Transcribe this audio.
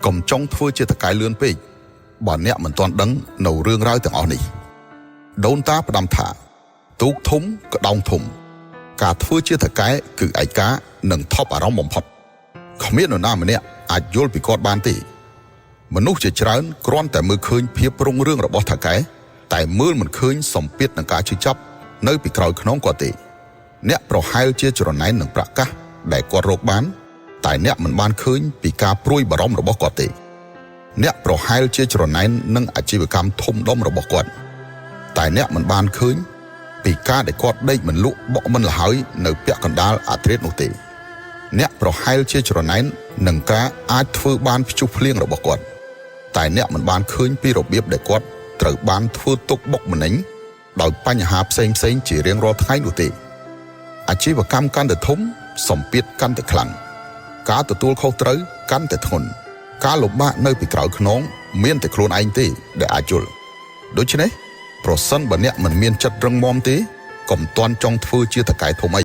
កុំចង់ធ្វើជាតកែលឿនពេកបើអ្នកមិនទាន់ដឹងនៅរឿងរ៉ាវទាំងអស់នេះដូនតាផ្ដាំថាទូកធំក្តោងធំ ការធ្វើជាតកែគឺឯកានិងថប់អារម្មណ៍បំផុតគ្មាននរណាម្នាក់អាចយល់ពីគាត់បានទេមនុស្សជាច្រើនគ្រាន់តែមើលឃើញភាពរុងរឿងរបស់ថៅកែតែមើលមិនឃើញសម្ពាធនឹងការឈឺចាប់នៅពីក្រោយខ្នងគាត់ទេអ្នកប្រហែលជាច្រណែននឹងប្រកាសដែលគាត់រកបាន តែអ្នកមិនបានឃើញពីការព្រួយបារម្ភរបស់គាត់ទេអ្នកប្រហែលជាច្រណែននឹងអាជីវកម្មធំដុំរបស់គាត់តែអ្នកមិនបានឃើញពីការដែលគាត់ដេកមិនលក់បក់មិនលហើយនៅពាក់កណ្ដាលអាធ្រាត្រនោះទេអ្នកប្រហែលជាច្រណែននឹងការអាចធ្វើបានព្យុះភ្លៀងរបស់គាត់តែអ្នកមិនបានឃើញពីរបៀបដែលគាត់ត្រូវបានធ្វើទុកបុកម្នេញដោយបញ្ហាផ្សេងៗជារៀងរាល់ថ្ងៃនោះទេអាជីវកម្មកាន់តែធំសម្ពាធកាន់តែខ្លាំង ការទទួលខុសត្រូវកាន់តែធ្ងន់ការលំបាកនៅពីក្រោយខ្នងមានតែខ្លួនឯងទេដែលអាចយល់ដូច្នេះប្រសិនបើអ្នកមិនមានចិត្តរឹងមាំទេកុំទាន់ចង់ធ្វើជាតកែធំអី។